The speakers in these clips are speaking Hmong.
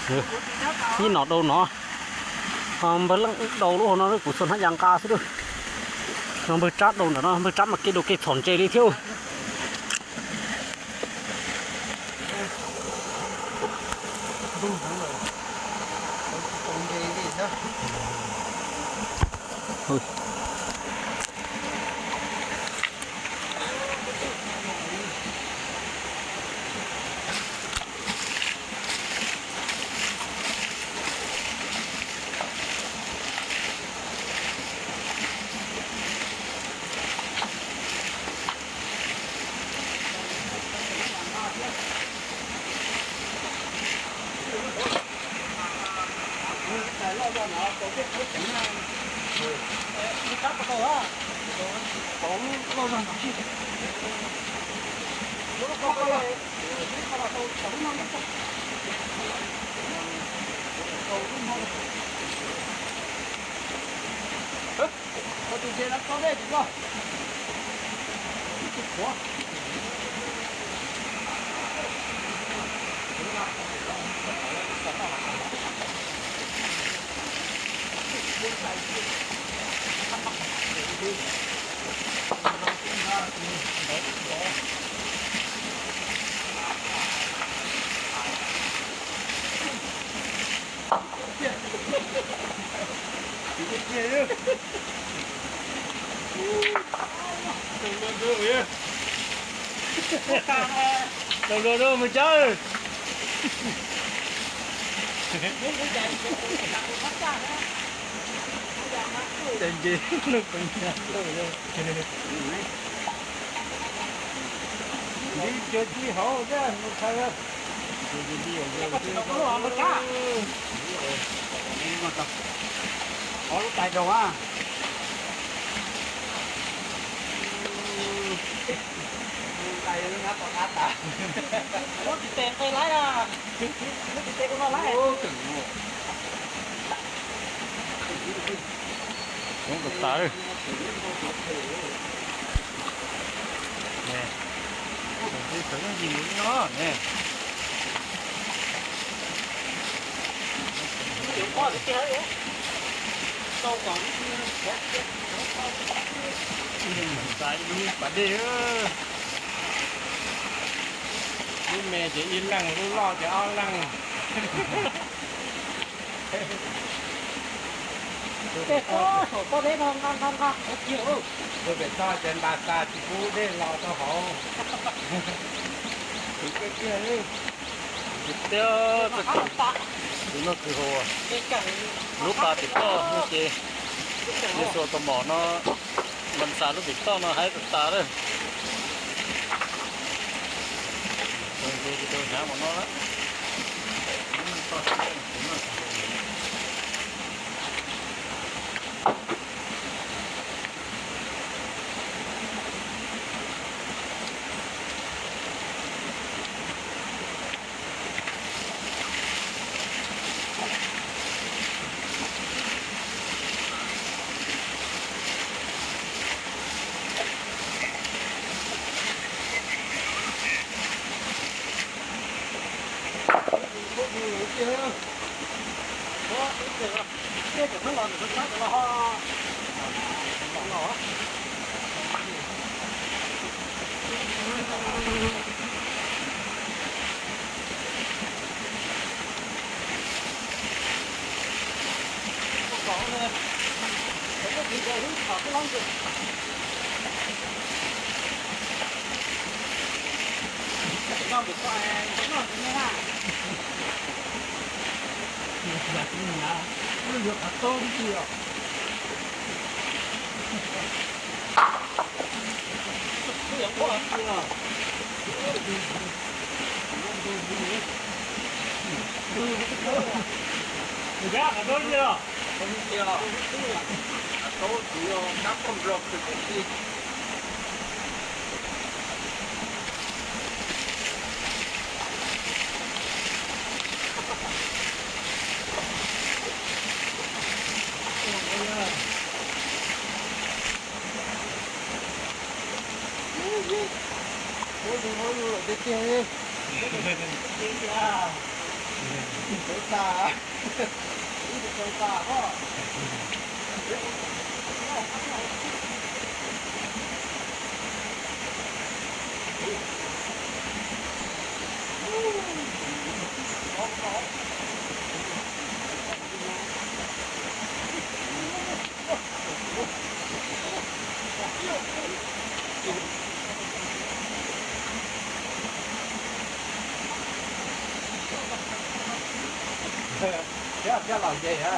Ib no dau no, npawg leej dau lub hauv no kuv xuas hnab ya nqa xwb lawm. No npawg Tsab dau ntawm no, npawg Tsab mas kev dau kev txhom ntses li thiab. Dau dua dua mus cawb. Cas nce lub peev nyaj tuaj. Nti cuag ci hauv thiab mus thaij. Ob lub tais rau a. Lub tsis tes nqe laib a. Lub tsis tes ua no laib. Coob tas tas lawm. Pas dej, lub me ces ib leeg, lub loj ces ob leeg. Tej toj saum toj deb no nqa nqa nqa qhov kiag. Tuaj pem toj ces nta xa tsis pub dej los rau hauv. Tiag, tus no kwv hu lub pas tim toj no ces, yog xuas tus mom no, nta xa lub tim toj no haib tas tas lawm. Hnyav mus no. Thiab, thiab los nce hả?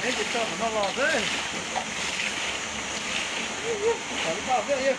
Neb tso qhov no los xwb. Kom lub paj thiaj.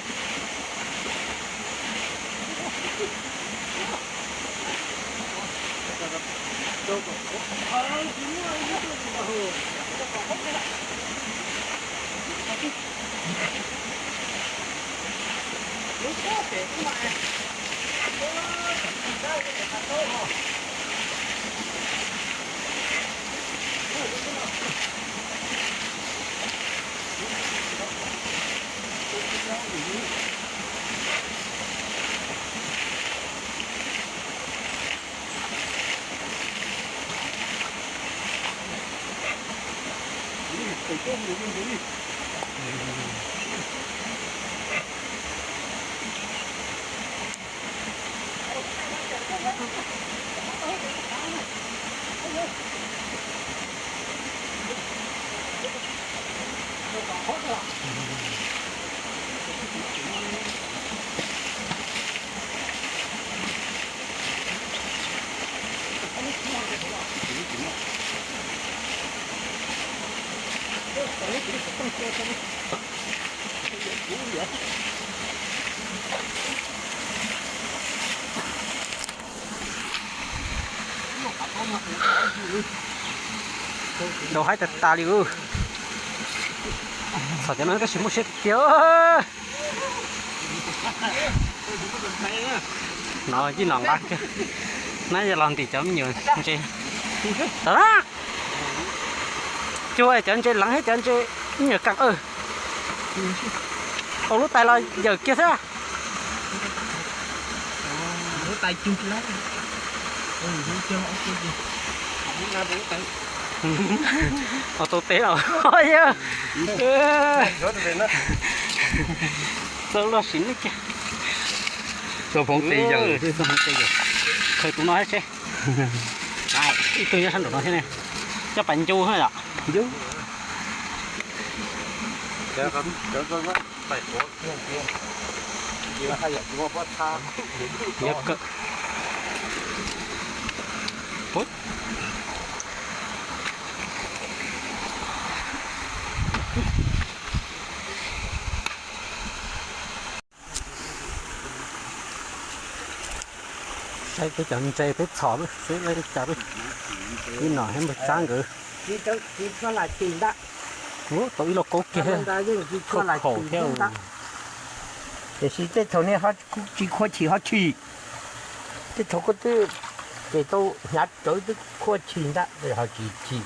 Dau haib tag tas li. Txhom cov no tab sis muaj siab tiag tiag. No yij no nqa kiag. Nab yog los ntim cov me nyuam ntses. Tau na. Cuag cov ntses leev thiab cov ntses Nyuam qees, au lub tais los yawm kiag xwb. Au tau teb los yog. Txawj loj sim neej kiag. Txoj phoov tes yawm, txoj phoov tes yawm. Khaws tus no seb. Ib tug nyob sab nraum no thiab ne. Coj pais ncu yom. Yog kawm. Saib peb cov ntses peb txhom xwb, seb li cas peb. Ib no thiab npawg Tsab nkawd. Tau ib lo kaub kiag, khaum thiab. Tiam sis tej thaum nej ho kuj tsis khua chim ho chim. Tej thaum koj twb ces tau hnyav rawv twb khua chim ntag, ho tsis chim.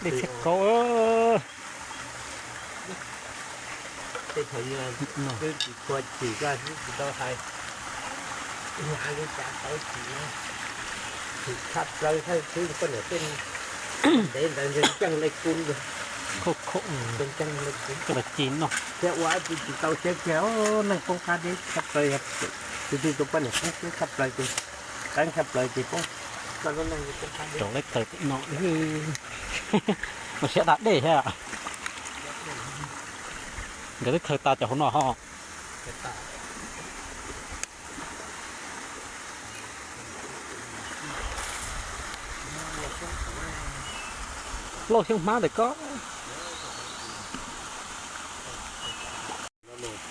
Dej txhiab kaub. Tej thaum twb tsis khua chim koj twb tsis tau hais. Hnyav li cas tau chim, chim tshaj plaws thiab xwb koj niam tej. Ntev ntawd nkees nkees li kuv, nkees nkees li kuv. Koj los ci no thiab ua dab tsi tsis tau siab kiag, neej poob qab deb tshaj plaws. Tus twg tus poj niam poob siab tshaj plaws, tus qeeb tshaj plaws ces poob. Koj lub neej poob qab deb. Raus lawv khaws no, ua siab da dej thiab. Nkawd twb khaws tas cov hauv no ho. Lauj, xyoob hmab ntawm koj.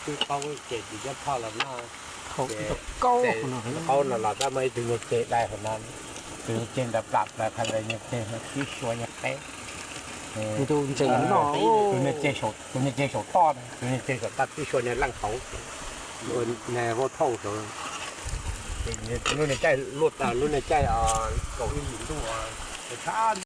Twb qaub ces tsis nyob phoj los noj. Qaub no los tab muaj ib tug niag ceg dai hauv no, tus niag ceg nrad plam plaws qhov ntawd niag ceg no tib sua niag qeb. Tus niag ceg saum toj, tus niag ceg saum toj tib sua niag leej hauv, niag vaub thauj saud. Lub niag caij luaj, lub niag caij kaum ib hlis ntuj, tshab